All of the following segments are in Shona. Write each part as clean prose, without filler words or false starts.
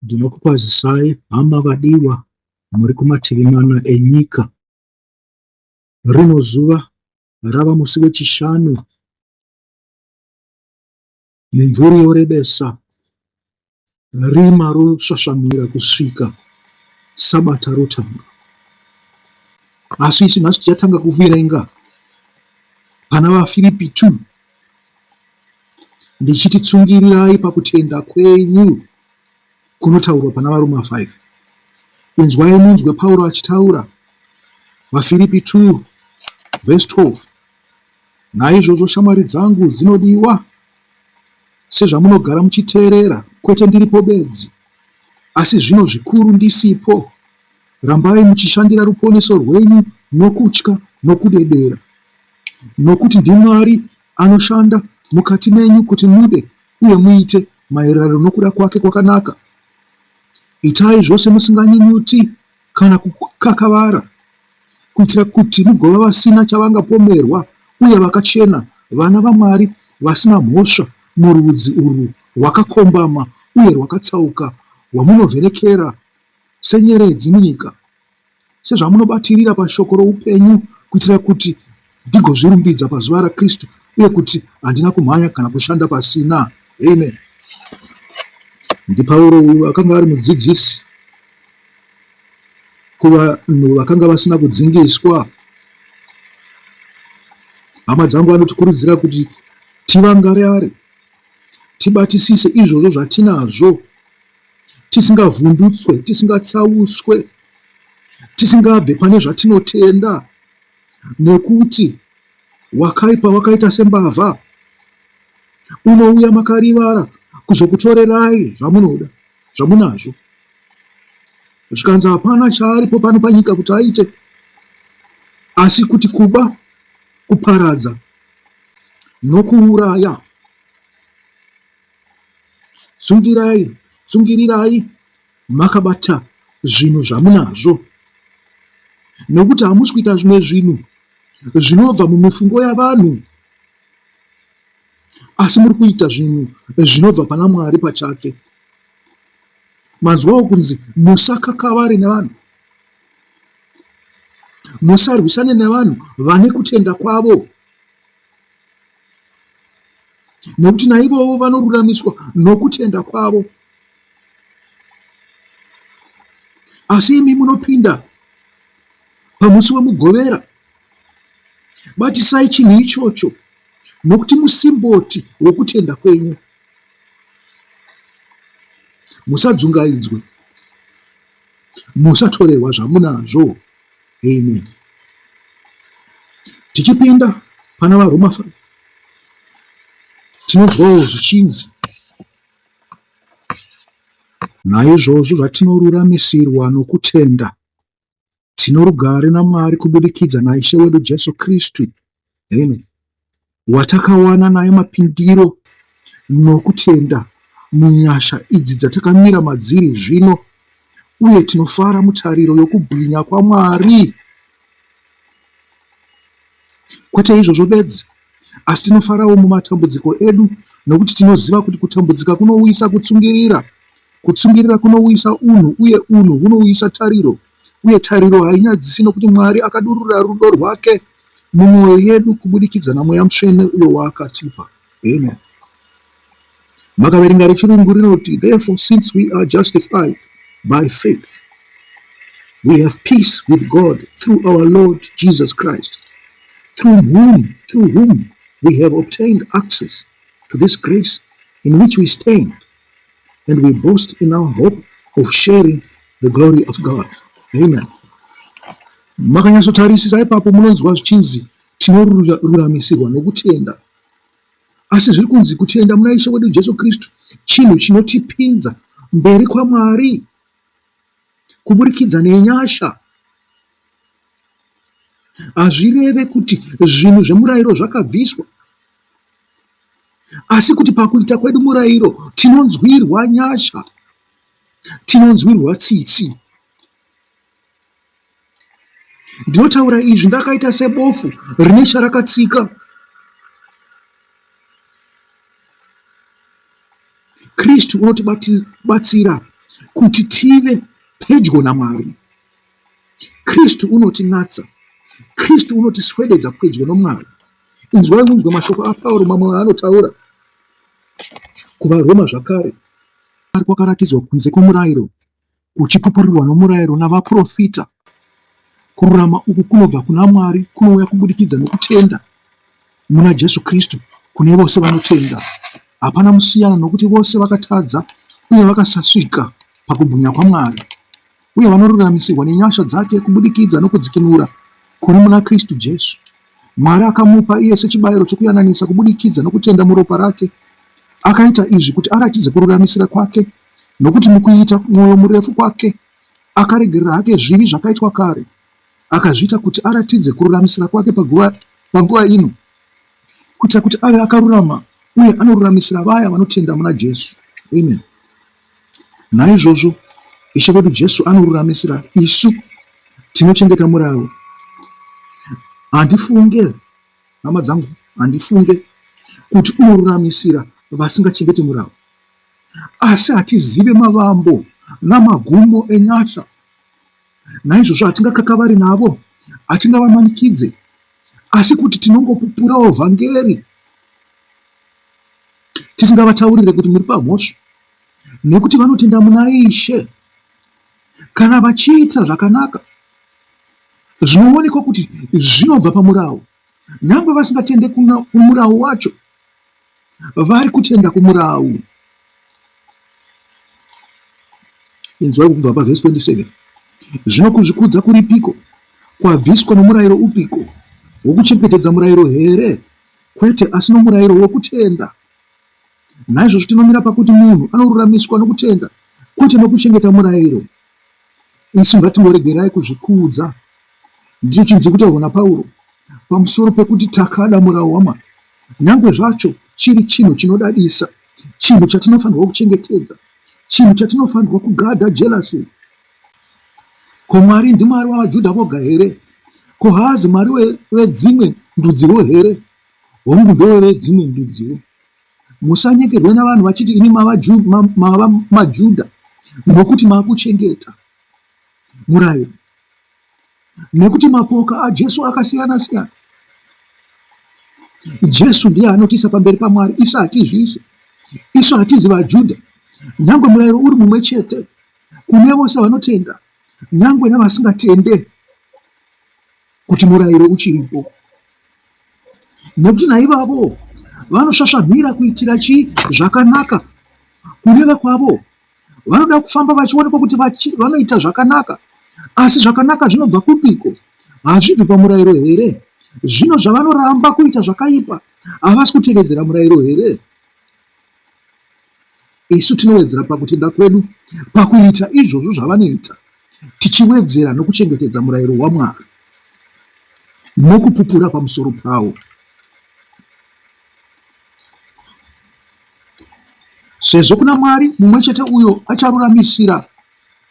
Ndinokukwazisai hama vadiwa muri kumativi mana enyika. Rino zuva rava musi weChishanu. Mimvuri yorebesa, rima rosvasvamira kusvika Sabata rotanga. Asi isu nhasi tichatanga kuverenga pana vaFiripi 2 ndichiti tsungirirai pakutenda kwenyu kunotaurwa pana vaRoma 5. Inzwai munzwe Pauro achitaura vaFiripi 2 vhesi 12. Naizvozvo shamwari dzangu dzinodiwa, sezvamunogara muchiteerera, kwete ndiripo bedzi, asi zvino zvikuru ndisipo, rambai muchishandira ruponeso rwenyu nokutya nokudedera. Nokuti ndiMwari anoshanda mukati menyu kuti mude uye muite maererano nokuda kwake kwakanaka. Itai zvose musinganyunyuti kana kukakavara, kuitira kuti mugova vasina chavangapomerwa uye vakachena, vana vaMwari vasina mhosva murudzi urwu rwakakombama uye rwakatsauka rwamunovhenekera senyeredzi munyika, sezvamunobatirira pashoko roupenyu, kuitira kuti ndigozvirumbidza pazuva raKristu uye kuti handina kumhanya kana kushanda pasina. Amen. NdiPauro uyu akanga ari mudzidzisi kuvanhu vakanga vasina kudzingiswa. Hama dzangu anotikurudzira kuti tivangarare, tibatisise izvozvo zvatinazvo, tisingavhundutswe, tisingatsauswe, tisingabve pane zvatinotenda, nekuti wakaipa wakaita sembavha, unouya makarivara kuzokutorerai zvamunoda, zvamunazvo. Zvikanzi hapana chaaripo pano panyika kuti aite asi kuti kuba, kuparadza nokuuraya. Tsungirai, tsungirirai makabata zvinhu zvamunazvo, nokuti hamusi kuita zvimwe zvinhu zvinobva mumifungo yavanhu, asi muri kuita zvinhu zvinobva pana Mwari pachake. Manzwawo kunzi musakakavare nevanhu, musarwisane nevanhu vane kutenda kwavo, nekuti naivowo vanoruramiswa nokutenda kwavo. Asi imi munopinda pamusi weMugovera, batisai chinhu ichocho nokuti musimboti wokutenda kwenyu. Musadzungaidzwe, musatorerwa zvamunazvo. Amen. Tichipinda pana vaRoma 5 tinonzwawo zvichinzi naizvozvo zvatinoruramisirwa nokutenda Tino rugare naMwari kubudikidza naIshe wedu Jesu Kristu, amen, watakawana naye mapindiro nokutenda munyasha idzi dzatakamira madziri zvino, uye tinofara mutariro yokubwinya kwaMwari. Kwete izvozvo bedzi, asi tinofarawo mumatambudziko edu, nokuti tinoziva kuti kutambudzika kunouyisa kutsungirira, Kutsungirira kunouyisa unhu uye unhu hunouyisa tariro, uye tariro hainyadzisi nokuti Mwari akadurura rudo rwake mumwoyo yedu kubudikidza naMweya Mutsvene uyo waakatipa. Amen. Makaverenga rechirungu rinoti, Therefore since we are justified by faith, we have peace with God through our Lord Jesus Christ, through whom, through whom we have obtained access to this grace in which we stand and we boast in our hope of sharing the glory of God. Amen. Makanyatsotarisisa ipapo munonzwa zvichinzi tinoruramisirwa nokutenda. Asi zviri kunzi kutenda muna Ishe wedu Jesu Kristu chinhu chinotipinza mberi kwaMwari kuburikidza nenyasha. Hazvireve kuti zvinhu zvemurayiro zvakabviswa. Asi kuti pakuita kwedu murayiro tinonzwirwa nyasha, tinonzwirwa tsitsi. Ndinotaura izvi ndakaita sebofu rine charakatsika. Kristu unotibatsira. kuti tive pedyo naMwari. Kristu unotinatsa. Kristu unotiswededza pedyo noMwari. Inzwai munzwe mashoko aPauro mamwe aanotaura kuvaRoma zvakare. Kwakaratidzwa kunze kwomurayiro kuchipupurirwa nomurayiro navaprofita. Kururama uku kunobva kuna Mwari kunouya kubudikidza nokutenda muna Jesu Kristu kune vose vanotenda. Hapana musiyano nokuti vose vakatadza uye vakasasvika pakubwinya kwaMwari, uye vanoruramisirwa nenyasha dzake kubudikidza nokudzikinura kuri muna Kristu Jesu. Mwari akamupa iye sechibayiro chokuyananisa kubudikidza nokutenda muropa rake. Akaita izvi kuti aratidze kururamisira kwake Nokuti mukuita mwoyo murefu kwake akaregerera hake zvivi zvakaitwa kare, akazviita kuti aratidze kururamisira kwake panguva ino, kuitira kuti ave akarurama uye anoruramisira vaya vanotenda muna Jesu. Amen. Naizvozvo Ishe wedu Jesu anoruramisira isu tinochengeta murau. Handifunge, hama dzangu, handifunge kuti unoruramisira vasingachengeti murau. Asi hatizive mavambo namagumo enyasha, naizvozvo hatingakakavari navo, hatingavamanikidze, asi kuti tinongopupurawo vhangeri, tisingavataurire kuti muri pamhosva, nekuti vanotenda muna Ishe, kana vachiita zvakanaka, zvinoonekwa kuti zvinobva pamurau, nyangwe vasingatende kumurau wacho. Vari kutenda kumurau. Inzwai kubva pavhesi 27. Zvino kuzvikudza kuripiko? Kwabviswa nomurayiro upiko? Wokuchengetedza murayiro here? Kwete, asi nomurayiro wokutenda. Naizvozvo tinomira pakuti munhu anoruramiswa nokutenda, kwete nokuchengeta murayiro. Isu ngatingoregerai kuzvikudza. Ndicho chinhu chiri kutaurwa naPauro pamusoro pekuti takada murau waMwari, nyangwe zvacho chiri chinhu chinodadisa, chinhu chatinofanirwa kuchengetedza, chinhu chatinofanirwa kugadha jealously. Ko Mwari ndiMwari wavaJudha voga here? Ko haazi Mwari wedzimwe ndudziwo here? Hongu ndowevedzimwe ndudziwo. Musanyengerwe navanhu vachiti imi mava maJudha nokuti makuchengeta murayiro. Nekuti mapoka aJesu akasiyana siyana. Jesu ndiye anotiisa pamberi paMwari, isu hatizviise. Isu hatizi vaJudha. Nyangwe murayiro uri mumwe chete kune vose vanotenda, nyangwe navasingatende kuti murayiro uchiripo. Nekuti naivavo vanosvasvamhira kuitira chii zvakanaka kureva kwavo Vanoda kufamba vachionekwa kuti vanoita zvakanaka. Asi zvakanaka zvinobva kupiko? Hazvibvi pamurayiro here? Zvino zvavanoramba kuita zvakaipa, havasi kutevedzera murayiro here? Isu tinowedzera pakutenda kwedu pakuita izvozvo zvavanoita, tichiwedzera nokuchengetedza murayiro waMwari nokupupura pamusoro pawo. Sezvo kuna Mwari mumwe chete uyo acharuramisira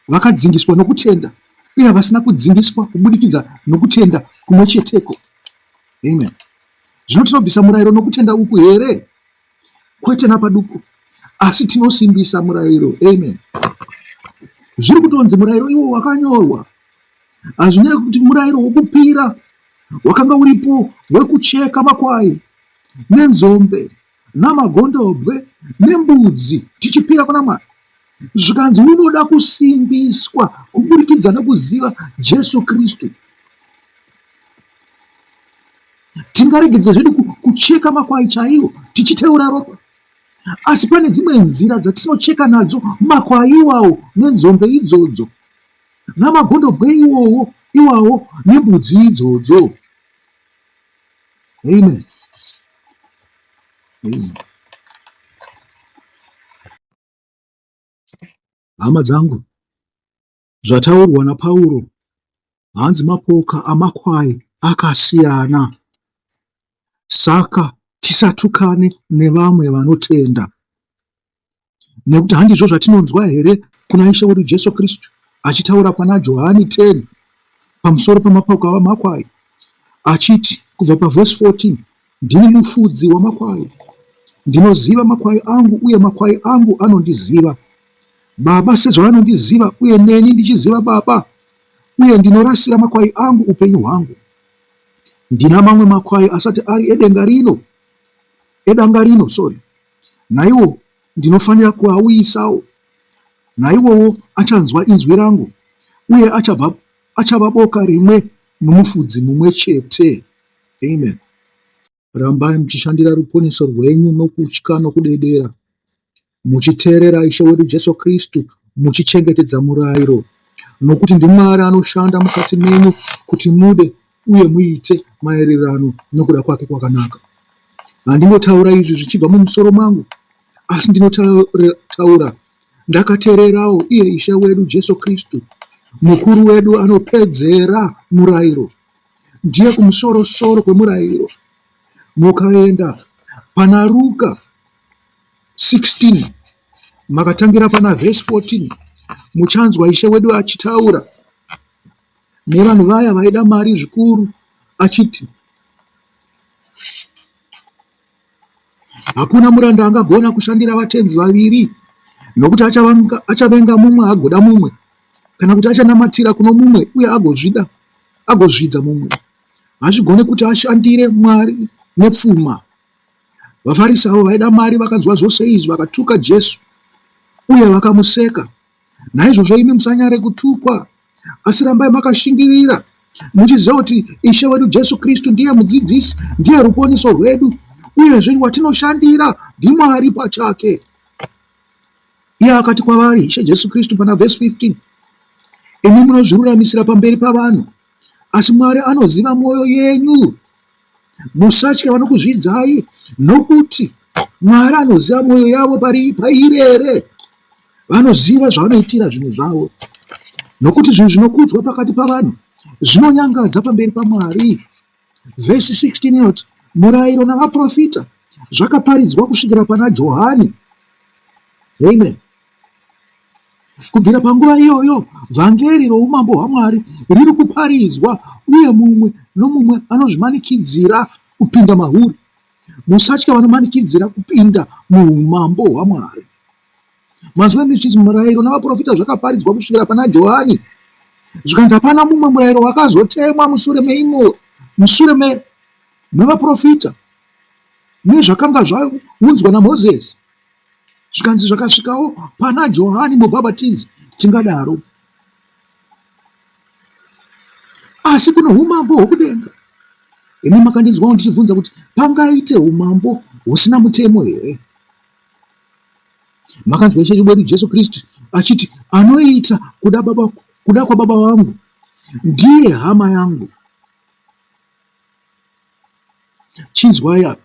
vakadzingiswa nokutenda uye vasina kudzingiswa kubudikidza nokutenda kumwe cheteko. Amen. Zvino tinobvisa murayiro nokutenda uku here? Kwete napaduku, asi tinosimbisa murayiro. Amen. Zviri kutonzi murayiro iwo wakanyorwa. Hazvinei kuti murayiro wokupira wakanga uripo wekucheka makwai nenzombe namagondobwe nembudzi tichipira kuna Mwari. Zvikanzi unoda kusimbiswa kuburikidza nekuziva Jesu Kristu. Tingaregedza zvedu kucheka makwai chaiwo tichiteura ropa, asi pane dzimwe nzira dzatinocheka nadzo makwai iwawo nenzombe idzodzo namagondobwe iwowo iwawo nembudzi idzodzo. Amen. Amen. Hama dzangu, zvataurwa naPauro hanzi mapoka amakwai akasiyana. Saka tisatukane nevamwe vanotenda. Nekuti handizvo zvatinonzwa here kuna Ishe wedu Jesu Kristu achitaura pana Johani 10 pamusoro pemapoka amakwai achiti kubva pavhesi 14 Ndini mufudzi wamakwai. Ndinoziva makwai angu uye makwai angu anondiziva. Baba sezvavanondiziva uye neni ndichiziva Baba, uye ndinorasira makwai angu upenyu hwangu. Ndina mamwe makwai asati ari edenga rino, edanga rino, sorry, naiwo ndinofanira kuauyisawo. Naiwowo achanzwa inzwi rangu, uye achabva, achava boka rimwe nomufudzi mumwe chete. Amen. Rambai muchishandira ruponeso rwenyu nokutya nokudedera, muchiteerera Ishe wedu Jesu Kristu, muchichengetedza murayiro, nokuti ndiMwari anoshanda mukati menyu kuti mude uye muite maererano nokuda kwake kwakanaka. Handingotaura izvi zvichibva mumusoro mangu, asi ndinotaura ndakateererawo iye Ishe wedu Jesu Kristu, mukuru wedu anopedzera murayiro. Ndiye kumusoro-soro kwemurayiro. Mukaenda pana Ruka 16 makatangira pana vhesi 14 muchanzwa Ishe wedu achitaura nevanhu vaya vaida mari zvikuru achiti Hakuna muranda angagona kushandira vatenzi vaviri, nokuti achavenga mumwe agoda mumwe, kana kuti achanamatira kuno mumwe uye agozvida agozvidza mumwe. Hazvigone kuti ashandire Mwari nepfuma. VaFarisi avo vaida mari vakanzwa zvose izvi vakatuka Jesu uye vakamuseka. Naizvozvo imi musanyare kutukwa, asi rambai makashingirira, muchiziva kuti Ishe wedu Jesu Kristu ndiye mudzidzisi, ndiye ruponiso rwedu, uyezve watinoshandira ndiMwari pachake. Iye akati kwavari, Ishe Jesu Kristu, pana vhesi 15, imi munozviruramisira pamberi pavanhu, asi Mwari anoziva mwoyo yenyu. Musatya vanokuzvidzai, nokuti Mwari anoziva mwoyo yavo pairere. Vanoziva zvavanoitira zvinhu zvavo, nokuti zvinhu zvinokudzwa pakati pavanhu zvinonyangadza pamberi paMwari. Vhesi 16 inoti, Murayiro navaprofita zvakaparidzwa kusvikira pana Johani. Amen. Kubvira panguva iyoyo, vhangeri roumambo hwaMwari riri kuparidzwa, uye mumwe nomumwe anozvimanikidzira kupinda mahuri. Musatya vanomanikidzira kupinda muumambo hwaMwari. Manzwa imi zvichinzi murayiro navaprofita zvakaparidzwa kusvikira pana Johani, zvikanzi hapana mumwe murayiro wakazotemwa mushure meimo mushure mevaprofita nezvakanga zvaunzwa naMozisi. Zvikanzi zvakasvikawo pana Johani Mubhabhatidzi, tingadaro. Asi kune umambo hwokudenga. Imi makandinzwawo ndichibvunza kuti pangaite umambo husina mutemo here? Makanzwa Ishe wedu Jesu Kristu achiti anoita kuda baba, kuda kwababa vangu ndiye hama yangu. Chinzwai apa.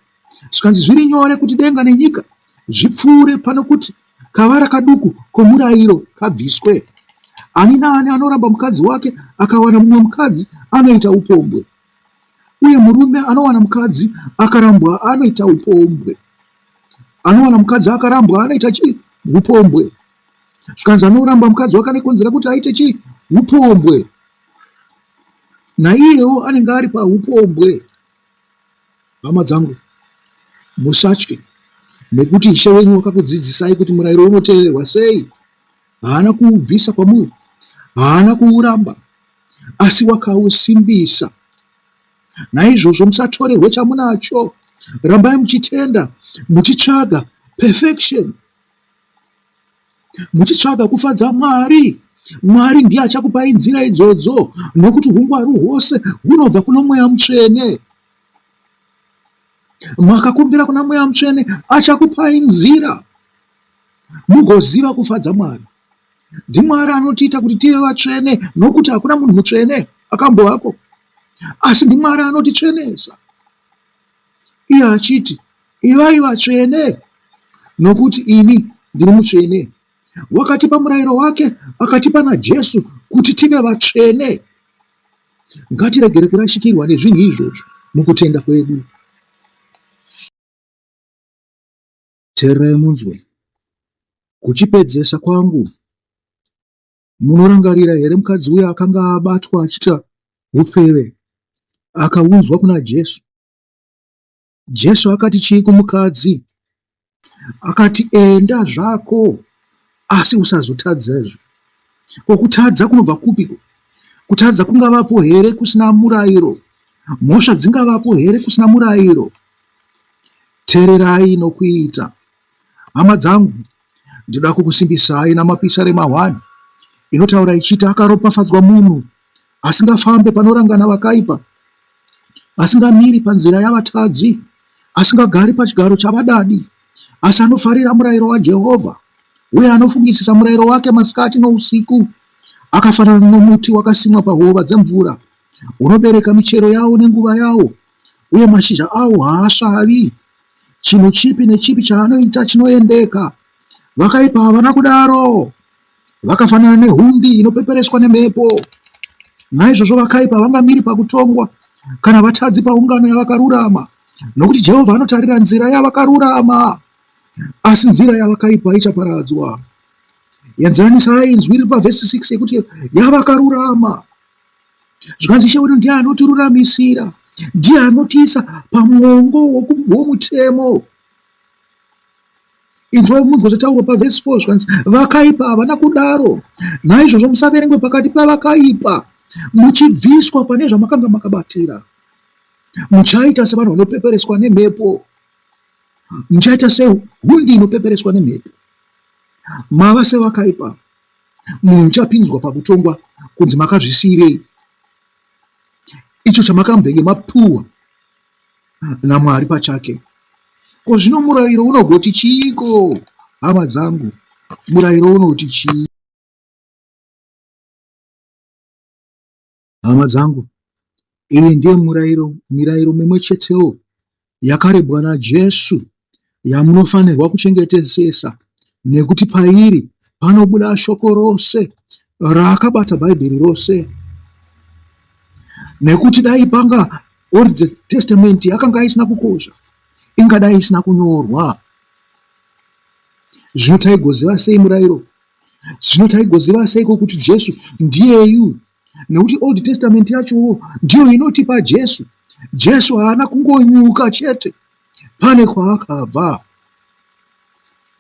Zvikanzi zviri nyore kuti denga nenyika zvipfuure pano kuti kavara kaduku komurayiro kabviswe. Ani naani anoramba mukadzi wake akawana mumwe mukadzi anoita upombwe, uye murume anowana mukadzi akarambwa anoita upombwe. Anowana mukadzi akarambwa anoita chii? Upombwe. Zvikanzi anoramba mukadzi wake anekonzera kuti aite chii? Upombwe. Naiyewo anenge ari paupombwe. Hama dzangu, musatye, nekuti Ishe wenyu wakakudzidzisai kuti murayiro unoteererwa sei. Haana kuubvisa kwamuri, haana kuuramba, asi wakausimbisa. Naizvozvo musatorerwe chamunacho. Rambai muchitenda, muchitsvaga perfection. Muchitsvaga kufadza Mwari. Mwari ndiye achakupai nzira idzodzo nokuti hungwaru hwose hunobva kuna Mweya Mutsvene. Makakumbira kuna Mweya Mutsvene achakupai nzira mugoziva kufadza Mwari. NdiMwari anotiita kuti tive vatsvene nokuti hakuna munhu mutsvene akambovako. Asi ndiMwari anotitsvenesa. Iye achiti, Ivai vatsvene, nokuti ini ndiri mutsvene. Wakatipa murayiro wake, akatipa naJesu kuti tive vatsvene. Ngatiregere kurashikirwa nezvinhu izvozvo mukutenda kwedu. Teererai munzwe kuchipedzesa kwangu. Munorangarira here mukadzi uya akanga abatwa achiita ufeve akaunzwa kuna Jesu? Jesu akati chii kumukadzi? Akati, enda zvako. Asi usazotadzazve. Ko kutadza kunobva kupiko? Kutadza kungavapo here kusina murayiro? Mhosva dzingavapo here kusina murayiro? Teererai nokuita. Hama dzangu, ndinoda kukusimbisai namapisarema 1 inotaura ichiti akaropafadzwa munhu asingafambe panorangana vakaipa, asingamiri panzira yavatadzi, asingagari pachigaro chavadadi, asi anofarira murayiro waJehovha uye anofungisisa murayiro wake masikati nousiku. Akafanana nomuti wakasimwa pahova dzemvura, unobereka michero yawo nenguva yawo, uye mashizha awo haasvavi. Chinhu chipi nechipi chaanoita chinoendeka. Vakaipa havana kudaro. Vakafanana nehundi inopepereswa nemhepo. Naizvozvo vakaipa havangamiri pakutongwa, kana vatadzi paungano yavakarurama. Nokuti Jehovha anotarira nzira yavakarurama, asi nzira yavakaipa ichaparadzwa. Enzanisai inzwi riri pavhesi 6 yekuti yavakarurama. Zvikanzi Ishe wedu ndiye anotiruramisira, ndiye anotiisa pamwongo womutemo. Inzwai munzwe zvataurwa pavhesi 4 zvikanzi vakaipa havana kudaro. Naizvozvo musaverengwe pakati pavakaipa, muchibviswa pane zvamakanga makabatira. Muchaita sevanhu vanopepereswa nemhepo, muchaita sehundi inopepereswa nemhepo. Mava sevakaipa, munhu muchapinzwa pakutongwa kunzi makazvisiirei icho chamakambenge mapuwa naMwari pachake. Ko zvino murayiro unogoti chiiko, hama dzangu? Murayiro unoti chii? Hama dzangu, iyi ndiyo murayiro, mirayiro mimwe chetewo yakarebwa naJesu yamunofanirwa kuchengetesesa nekuti pairi panobuda shoko rose raakabata Bhaibheri rose. Nekuti dai panga Old Testament yakanga isina kukosha, ingadai isina kunyorwa. Zvino taigoziva sei murayiro? Zvino taigoziva seiko kuti Jesu ndiyeyu? Nekuti Old Testament yachowo ndiyo inotipa Jesu. Jesu haana kungonyuka chete, pane kwaakabva.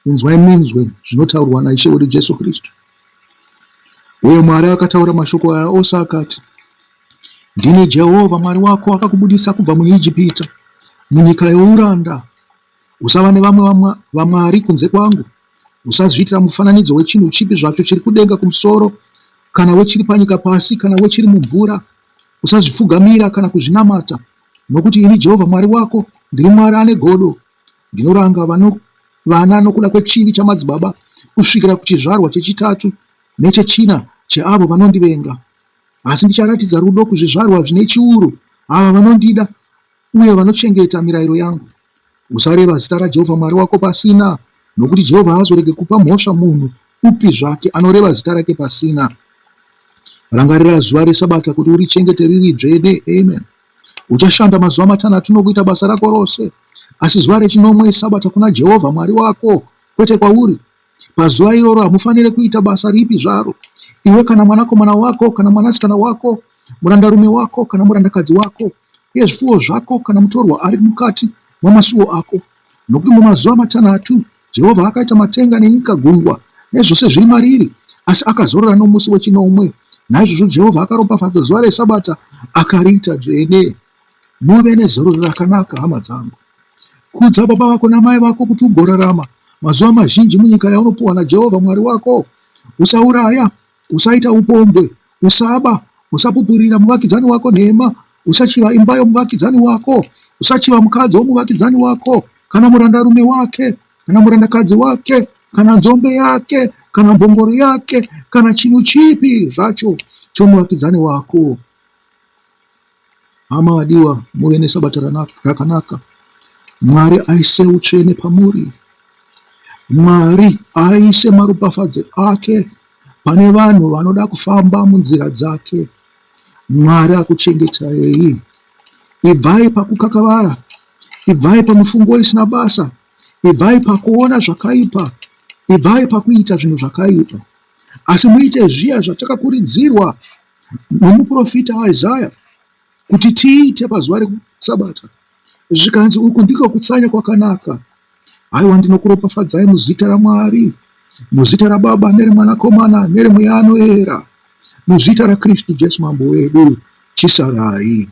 Inzwai munzwe zvinotaurwa naIshe wedu Jesu Kristu. Uye Mwari akataura mashoko aya ose akati, Ndini Jehovha Mwari wako akakubudisa kubva muIjipita, munyika youranda. Usava nevamwe vamwari kunze kwangu. Usazviitira mufananidzo wechinhu chipi zvacho chiri kudenga kumusoro, kana wechiri panyika pasi, kana wechiri mumvura. Usazvipfugamira kana kuzvinamata, nokuti ini Jehovha Mwari wako ndiri Mwari ane godo, ndinoranga vana nokuda kwechivi chamadzibaba kusvikira kuchizvarwa chechitatu nechechina cheavo vanondivenga. Asi ndicharatidza rudo kuzvizvarwa zvine chiuru ava vanondida uye vanochengeta mirayiro yangu. Usareva zita raJehovha Mwari wako pasina, nokuti Jehovha haazoregi kupa mhosva munhu upi zvake anoreva zita rake pasina. Rangarira zuva reSabata kuti urichengete riri dzvene. Amen. Uchashanda mazuva matanhatu nokuita basa rako rose, asi zuva rechinomwe iSabata kuna Jehovha Mwari wako, kwete kwauri. Pazuva iroro hamufanire kuita basa ripi zvaro, iwe kana mwanakomana wako kana mwanasikana wako, murandarume wako kana murandakadzi wako, uye zvipfuwo zvako kana mutorwa ari mukati mamasuo ako. Nokuti mumazuva matanhatu Jehovha akaita matenga nenyika, gungwa, nezvose zviri mariri, asi akazorora nomusi wechinomwe. Naizvozvo Jehovha akaropafadza zuva reSabata akariita dzvene. Muve nezororo rakanaka, hama dzangu. Kudza baba vako namai vako kuti ugorarama mazuva mazhinji munyika yaunopiwa naJehovha Mwari wako. Usauraya, usaita upombwe, usaba, usapupurira muvakidzani wako nhema, usachiva imba yomuvakidzani wako, usachiva mukadzi womuvakidzani wako, kana murandarume wake, kana murandakadzi wake, kana nzombe yake, kana mbongoro yake, kana chinhu chipi zvacho chomuvakidzani wako. Hama vadiwa, muve nesabata rakanaka. Mwari aise utsvene pamuri. Mwari aise maropafadzo ake pane vanhu vanoda kufamba munzira dzake. Mwari akuchengetai. Ibvai pakukakavara, ibvai pamifungo isina basa, ibvai pakuona zvakaipa, ibvai pakuita zvinhu zvakaipa, asi muite zviya zvatakakuridzirwa nomuprofita Isaya kuti tiite pazuva reSabata. Zvikanzi uku ndiko kutsanya kwakanaka. Haiwa ndinokuropafadzai muzita raMwari. Muzita raBaba nereMwanakomana nereMweya Anoera, muzita raKristu Jesu Mambo wedu, chisarai.